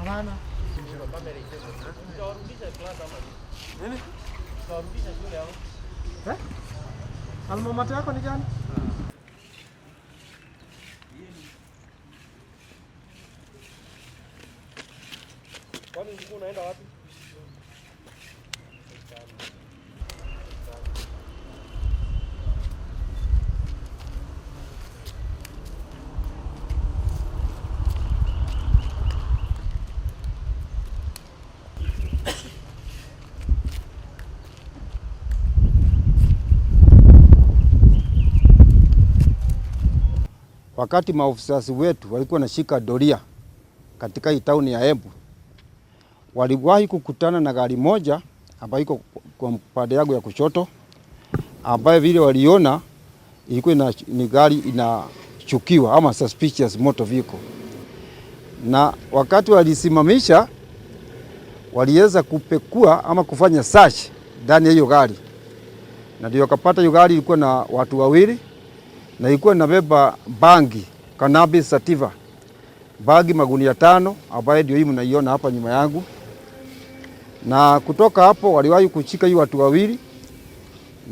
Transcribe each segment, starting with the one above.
Hapana. Eh? Alma mater yako ni gani? Kwani ulikuwa unaenda wapi? Wakati maofisa wetu walikuwa wanashika doria katika hii tauni ya Embu, waliwahi kukutana na gari moja ambayo iko kwa pande yangu ya kushoto, ambayo vile waliona ilikuwa ni gari inachukiwa ama suspicious motor vehicle, na wakati walisimamisha, waliweza kupekua ama kufanya search ndani ya hiyo gari, na ndio wakapata hiyo gari ilikuwa na watu wawili na ilikuwa inabeba bangi cannabis sativa, bangi magunia 5 ambayo ndio hii mnaiona hapa nyuma yangu. Na kutoka hapo waliwahi kushika hiyo watu wawili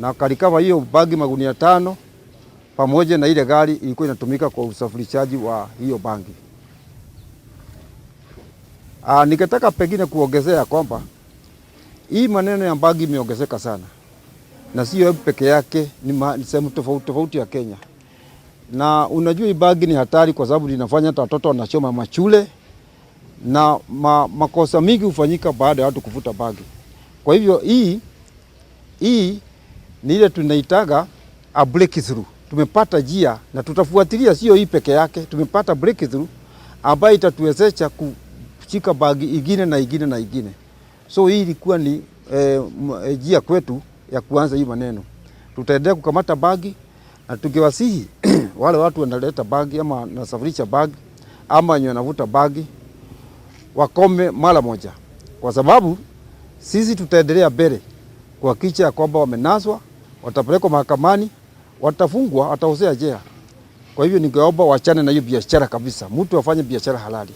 na kalikava hiyo bangi magunia 5 pamoja na ile gari ilikuwa inatumika kwa usafirishaji wa hiyo bangi. Ningetaka pengine kuongezea kwamba hii maneno ya bangi imeongezeka sana, na sio peke yake, ni sehemu tofauti tofauti ya Kenya. Na unajua hii bangi ni hatari kwa sababu linafanya hata watoto wanachoma machule na makosa mingi hufanyika baada ya watu kuvuta bangi. Kwa hivyo hii ni ile tunaitaga a breakthrough. Tumepata njia na tutafuatilia, sio hii peke yake. Tumepata breakthrough ambayo itatuwezesha kushika bangi ingine na ingine na ingine. So hii ilikuwa ni njia kwetu ya kuanza hii maneno. Tutaendelea kukamata bangi na tukiwasihi wale watu wanaleta bangi ama wanasafirisha bangi ama wenye wanavuta bangi wakome mara moja, kwa sababu sisi tutaendelea mbele kuhakikisha kwamba wamenaswa, watapelekwa mahakamani, watafungwa, wataosea jela. Kwa hivyo ningeomba waachane na hiyo biashara kabisa, mtu afanye biashara halali.